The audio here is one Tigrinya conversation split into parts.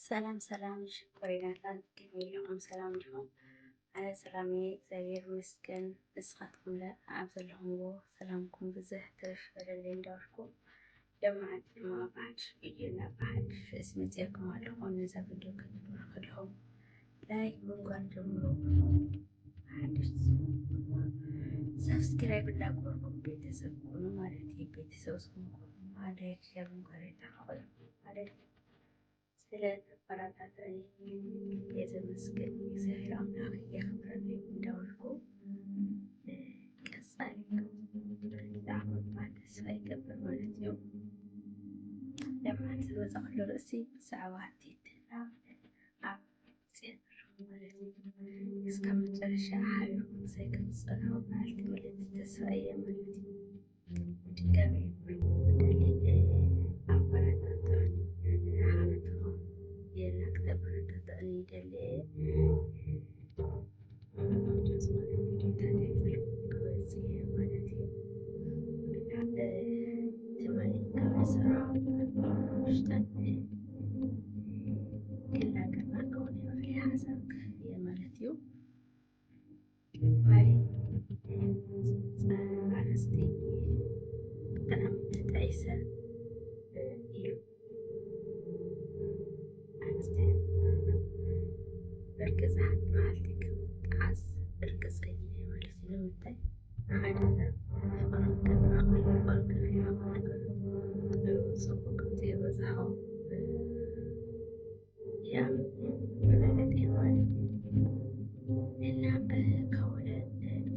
ሰላም ሰላም ሽኮሪናታት፣ ከመይ ኣለኹም? ሰላም ዲኹም? ኣነ ሰላም እየ፣ እግዚኣብሔር ይመስገን። ንስኻትኩም ለ ኣብ ዘለኹምዎ ሰላምኩም ብዝሕ ትርፍ በለለይ እንዳበልኩ፣ ሎማዓንቲ ድማ ብሓድሽ ቪድዮ እና ብሓድሽ ርእሲ መፅየኩም ኣለኹ። ነዛ ቪድዮ ክትምሩ ከለኹም ላይክ ምግባር ጀምሩ። ሓድሽ ሳብስክራይብ እንዳገበርኩም ቤተሰብ ኩኑ ማለት እዩ። ቤተሰብ ስኹም ኩኑ ማለት ሸር ምግባር እንዳኸሉ ማለት እዩ። ስለ ተበረታተኒ የዘመስግን እግዚኣብሔር ኣምላኽ የኽብረለይ እንዳበልኩ፣ ቀጻሊ ብጣዕሚ ተስፋ ይገብር ማለት እዩ። ለማዓንቲ ዝመጻ ከሎ ርእሲ ብዛዕባ ቲትና ኣብ ጽዮን ማለት እዩ። እስከ መጨረሻ ሓቢርኩም ምሳይ ክትጸንሑ በዓልቲ ምልእቲ ተስፋ እየ ማለት እዩ። ድጋሚ ኣበረታትዑኒ፣ ሓብትኹም የላ ክተበረታትዑኒ ይደሊ እየ። ዝኾነ ቪዲዮታት ክወፅእ እየ ማለት እዩ። እና ትማሊ ካብ ዝሰራሕኩ ውሽጠን ክናገር ኣለዎ ናይ ባዕለይ ሓሳብ ክህብ እየ ማለት እዩ። ማሪ ኣርእስቲ ብጣዕሚ ተጣዒሰ እዩ። ኣርእስቲ ብርግጽ ሓንቲ መዓልቲ ክጣዓስ ርግጸኛ እየ ማለት እዩ። ንምንታይ? ንሓደ ሰብ ፍቕሪ ክረኽብ ይኽእል፣ ጽቡቕ ከምዘይበጽሖ ይኣምን ማለት እዩ። እና ካብ ወለዲ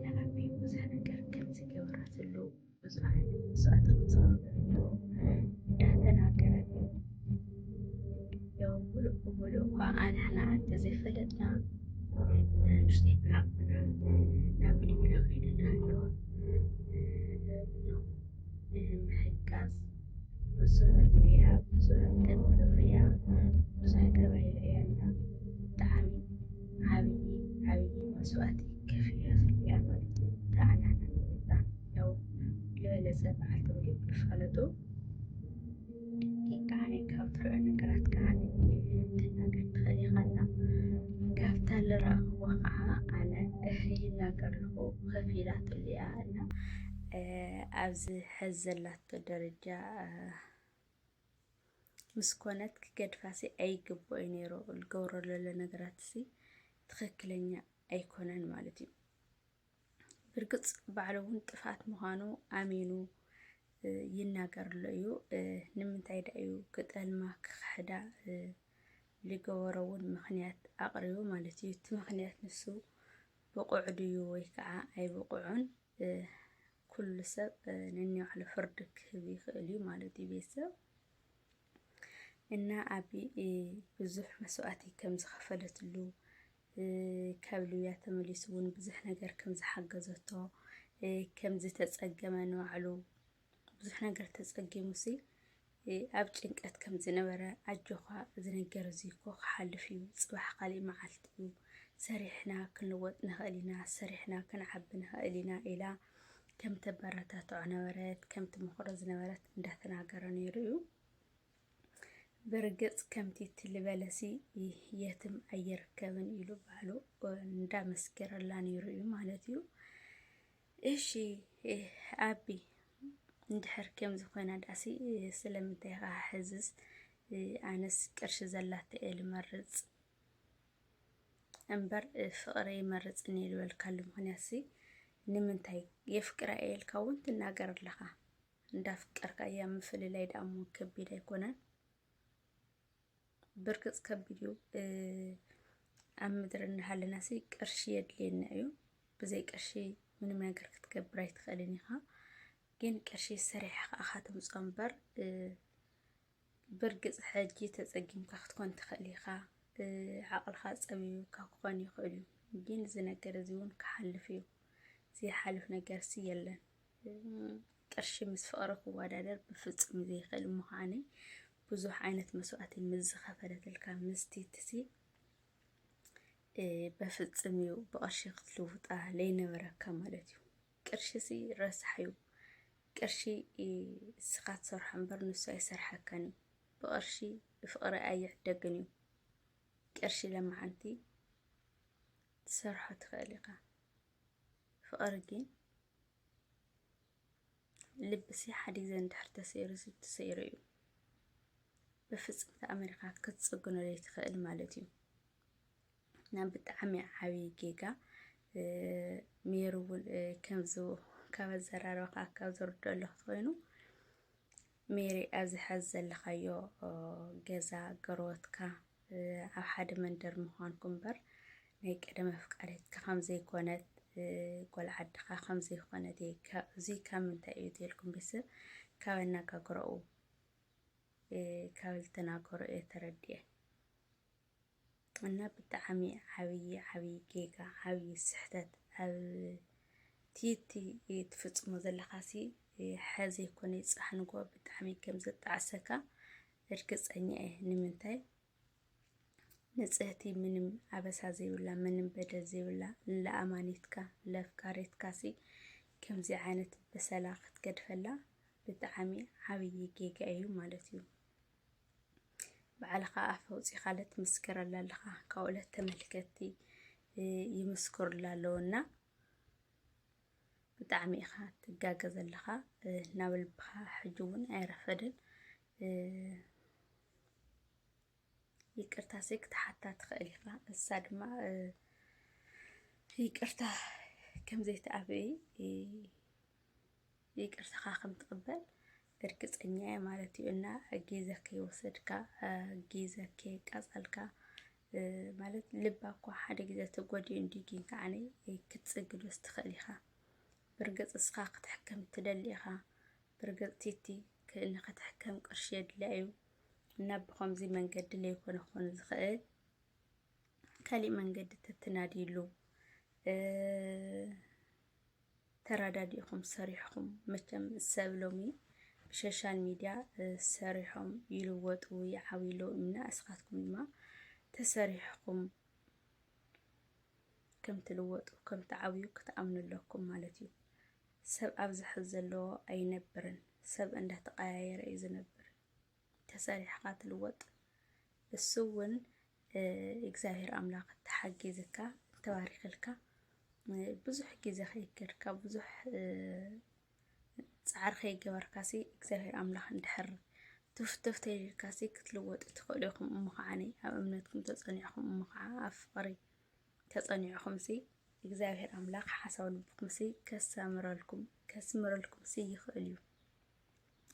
ንዓቢ ብዙሕ ነገር ከም ዝገበረትሉ ብዙሕ መስዋእቲ ከም ዝኸፈለትሉ እንዳተናገረት፣ ያው ሙሉእ ብሙሉእ እኳ ኣንሕና እንተዘይፈለጥና፣ ንእሽተይ ብሓቅና ናብ ልዕሊ ኸይድና ኣለዋ። ንምሕጋዝ ብዙሕ ሪኣ፣ ብዙሕ ተንብብ ሪኣ፣ ብዙሕ ገበያ ሪኣ እና ብጣዕሚ ዓብዪ ዓብዪ መስዋእቲ ከፊላትሉ እያ ማለት እዩ። እታ ኣናና እዛ ያው ዝበለጸ በዓልቲ ምግቢ ክፋለጡ ከዓኒ ካብ ትርዑ ነገራት ከዓኒ ትናገር ትኽእል ኢኻ እና ካብታ ዝረኣኽዎ ከዓ ኣነ ይናገር ኣለኹ ከፊላትሉ እያ እና ኣብዚ ሐዚ ዘላቶ ደረጃ ምስ ኮነት ክገድፋሲ ኣይግብኦይ ነይሩ። ዝገብሮ ዘሎ ነገራትሲ ትኽክለኛ ኣይኮነን ማለት እዩ። ብርግፅ ባዕሉ እውን ጥፍኣት ምዃኑ ኣሚኑ ይናገር ኣሎ እዩ። ንምንታይ ዳ እዩ ክጠልማ ክኽሕዳ ዝገበሮ እውን ምኽንያት ኣቕሪቡ ማለት እዩ። እቲ ምኽንያት ንሱ ብቑዕ ድዩ ወይ ከዓ ኣይብቑዑን ኩሉ ሰብ ነናይ ባዕሉ ፍርዲ ክህብ ይኽእል እዩ ማለት እዩ ቤተሰብ። እና ኣቢ ብዙሕ መስዋእቲ ከም ዝኸፈለትሉ ካብ ሊብያ ተመሊሱ እውን ብዙሕ ነገር ከም ዝሓገዘቶ ከም ዝተፀገመ ንባዕሉ ብዙሕ ነገር ተፀጊሙሲ ኣብ ጭንቀት ከም ዝነበረ ኣጆኻ እዚ ነገር እዚ እኮ ክሓልፍ እዩ፣ ፅባሕ ካሊእ መዓልቲ እዩ፣ ሰሪሕና ክንልወጥ ንኽእል ኢና፣ ሰሪሕና ክንዓቢ ንኽእል ኢና ኢላ ከም ተበረታትዖ ነበረት፣ ከም ትምኽሮ ዝነበረት እንዳተናገረ ነይሩ እዩ። ብርግፅ ከምቲ ትልበለሲ የትም ኣይርከብን ኢሉ ባዕሉ እንዳመስከረላ ነይሩ እዩ ማለት እዩ። እሺ ኣቢ እንድሕር ከምዚ ኮይና ዳሲ ስለምንታይ ከዓ ሕዝስ ኣነስ ቅርሺ ዘላተ እየ ልመርፅ እምበር ፍቕሪ ይመርፅን እየ ልበልካሉ ምክንያትሲ ንምንታይ የፍቅራ እየ ኢልካ እውን ትናገር ኣለኻ። እንዳፍቀርካ እያ ምፍልላይ ደኣ እሞ ከቢድ ኣይኮነን። ብርግፅ ከቢድ እዩ። ኣብ ምድሪ እናሃለናሲ ቅርሺ የድልየና እዩ። ብዘይ ቅርሺ ምንም ነገር ክትገብር ኣይትኽእልን ኢኻ። ግን ቅርሺ ሰሪሕኻ ኢኻ ተምፅኦ እምበር ብርግፅ ሕጂ ተፀጊምካ ክትኮን ትኽእል ኢኻ። ዓቕልኻ ፀቢብካ ክኾን ይኽእል እዩ። ግን እዚ ነገር እዚ እውን ክሓልፍ እዩ። ዘይሓልፍ ነገርሲ የለን። ቅርሺ ምስ ፍቕሪ ክወዳደር ብፍፁም ዘይኽእል እሞ ከዓኒ ብዙሕ ዓይነት መስዋእቲ ምስ ዝኸፈለትልካ ምስቲ ትሲ በፍፅም እዩ ብቕርሺ ክትልውጣ ለይነበረካ ማለት እዩ። ቅርሺ ሲ ረሳሕ እዩ። ቅርሺ እስኻ ትሰርሖ እምበር ንሱ ኣይሰርሐካን እዩ። ብቕርሺ ብፍቕሪ ኣይዕደግን እዩ። ቅርሺ ለማዓንቲ ትሰርሖ ትኽእል ኢኻ። ፍቕሪ ግን ልብሲ ሓደ ግዜ እንድሕር ተሰይሩ ተሰይሩ እዩ። ብፍጽምቲ ኣመሪካ ክትጽግኖ ዘይትኽእል ማለት እዩ። ናብ ብጣዕሚ ዓብዪ ጌጋ። ሜሪ እውን ከምዚ ካብ ኣዘራርባኻ ካብ ዝርዶ ኣለኹ ኮይኑ፣ ሜሪ ኣብዚ ሐዚ ዘለኻዮ ገዛ ገረወትካ ኣብ ሓደ መንደር ምዃንኩም እምበር ናይ ቀደም ኣፍቃሪትካ ከም ዘይኮነት፣ ጓል ዓድኻ ከም ዘይኮነት እየ። እዚ ካብ ምንታይ እዩ ተልኩም ቤተሰብ? ካብ ኣነጋግረኡ፣ ካብ ዝተናገሮ እየ ተረዲኤ። እና ብጣዕሚ ዓብዪ ዓብዪ ጌጋ፣ ዓብዪ ስሕተት ኣብ ቲቲ ትፍጽሞ ዘለኻሲ፣ ሐዚ ይኮነ ይጽባሕ ንግሆ ብጣዕሚ ከም ዘጣዕሰካ እርግጸኛ እየ። ንምንታይ? ንጽህቲ፣ ምንም ኣበሳ ዘይብላ፣ ምንም በደል ዘይብላ፣ ንለኣማኒትካ፣ ንለኣፍቃሪትካሲ ከምዚ ዓይነት በሰላ ክትገድፈላ ብጣዕሚ ዓብዪ ጌጋ እዩ ማለት እዩ። ባዕልኻ ኣፍ ኣውጺኻለ ትምስክረላ ኣለኻ፣ ካብኡለ ተመልከትቲ ይምስክሩላ ኣለዉ። እና ብጣዕሚ ኢኻ ትጋገ ዘለኻ። ናብ ልብኻ ሕጂ እውን ኣይረፈደን። ይቅርታ ሲ ክትሓታ ትኽእል ኢኻ። እሳ ድማ ይቅርታ ከም ዘይትኣብይ፣ ይቅርታኻ ከም ትቕበል እርግጸኛ እየ ማለት እዩ። እና ግዜ ከይወሰድካ፣ ግዜ ከይቃጸልካ፣ ማለት ልባ እኳ ሓደ ግዜ ተጎዲኡ እንዲ ግን ከዓኒ ክትጽግዶስ ትኽእል ኢኻ። ብርግጽ እስኻ ክትሕከም ትደሊ ኢኻ። ብርግጽ ቲቲ ንኽትሕከም ቅርሺ የድልያ እዩ። እና ብኸምዚ መንገዲ ለይኮነ ክኾን ዝኽእል ካሊእ መንገዲ ተትናድይሉ፣ ተረዳዲእኹም ሰሪሕኹም። መቸም ሰብ ሎሚ ብሶሻል ሚድያ ሰሪሖም ይልወጡ ይዓብዩ ኣለዉ እና እስኻትኩም ድማ ተሰሪሕኹም ከም ትልወጡ ከም ትዓብዩ ክትኣምኑ ኣለኩም ማለት እዩ። ሰብ ኣብዚ ሕዚ ዘለዎ ኣይነብርን። ሰብ እንዳተቀያየረ እዩ ዝነብር። ተሰሪሕኻ ትልወጥ። እሱ እውን እግዚኣብሔር ኣምላኽ ተሓጊዝካ ተባሪክልካ ብዙሕ ግዜ ከይከድካ ብዙሕ ጻዕሪ ከይገበርካሲ እግዚኣብሔር ኣምላኽ እንድሕር ትፍትፍ ተይልካሲ ክትልወጡ ትኽእሉ ኢኹም። እሞ ከዓ ኣብ እምነትኩም ተጸኒዕኹም እሞ ከዓ ኣብ ፍቕሪ ተጸኒዕኹምሲ እግዚኣብሔር ኣምላኽ ሓሳብ ልብኹምሲ ከሳምረልኩም ከስምረልኩምሲ ይኽእል እዩ።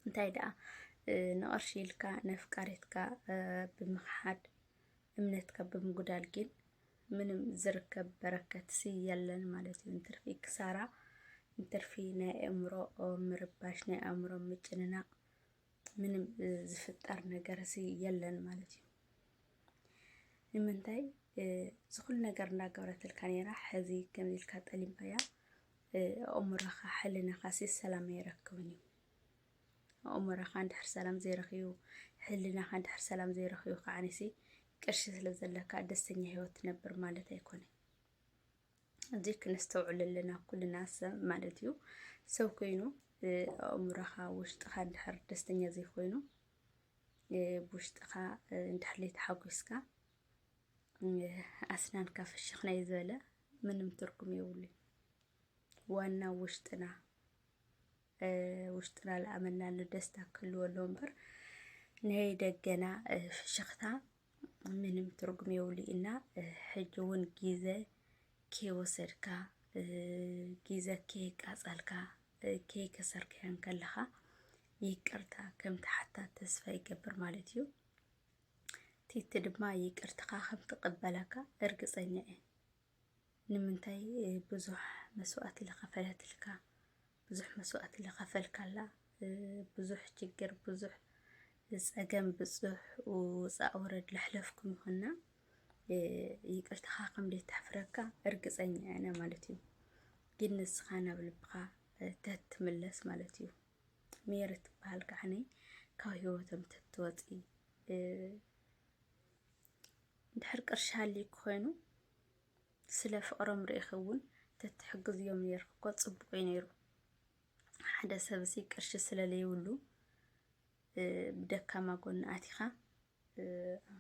እንታይ ደኣ ንቕርሺ ኢልካ ነፍቃሪትካ ብምኽሓድ እምነትካ ብምጉዳል ግን ምንም ዝርከብ በረከትሲ የለን ማለት እዩ። እንትርፊ ክሳራ፣ እንትርፊ ናይ ኣእምሮ ምርባሽ፣ ናይ ኣእምሮ ምጭንናቕ ምንም ዝፍጠር ነገርሲ የለን ማለት እዩ። ንምንታይ ዝኹሉ ነገር እንዳገበረትልካ ነይራ ሕዚ ከምዚ ኢልካ ጠሊምካያ ኣእምሮኻ ሕልናኻሲ ሰላም ኣይረክብን እዩ። ኣእምሮኻ እንድሕር ሰላም ዘይረኺቡ ሕልናኻ እንድሕር ሰላም ዘይረኺቡ ከዓኒሲ ቅርሺ ስለ ዘለካ ደስተኛ ህይወት ትነብር ማለት ኣይኮነ። እዚ ክነስተውዕል ኣለና ኩልና ሰብ ማለት እዩ። ሰብ ኮይኑ ኣእምሮኻ ውሽጥኻ እንድሕር ደስተኛ ዘይኮይኑ ብውሽጥኻ እንድሕር ተሓጒስካ ኣስናንካ ፍሽኽ ናይ ዝበለ ምንም ትርጉም የብሉን። ዋና ውሽጥና ውሽጥና ለኣመናሉ ደስታ ክህልዎ ኣለዎ እምበር ናይ ደገና ፍሽኽታ ምንም ትርጉም የብሉ። እና ሕጂ እውን ግዜ ከይወሰድካ ግዜ ከይቃጸልካ ከይከሰርካዮ እንከለኻ ይቅርታ ከም ትሓታ ተስፋ ይገብር ማለት እዩ። ቲቲ ድማ ይቅርትኻ ከም ትቅበለካ እርግጸኛ እየ። ንምንታይ ብዙሕ መስዋእቲ ለኸፈለትልካ፣ ብዙሕ መስዋእቲ ለኸፈልካላ፣ ብዙሕ ችግር፣ ብዙሕ ጸገም፣ ብዙሕ ውጻእ ውረድ ለሕለፍኩም ይኹንና ይቅርትኻ ከም ዘይተሕፍረካ እርግጸኛ እየ ማለት እዩ። ግን ንስኻ ናብ ልብኻ ተትምለስ ማለት እዩ። ሜሪ ትበሃል ከዓኒ ካብ ህይወቶም ተትወፂ እንድሕር ቅርሺ ሃልይኩ ኮይኑ ስለ ፍቕሮም ርኢኺ እውን ተትሕግዝዮም ነይርኪ እኮ ፅቡቕ እዩ ነይሩ። ሓደ ሰብሲ ቅርሺ ስለለይብሉ ብደካማ ጎኒ ኣቲኻ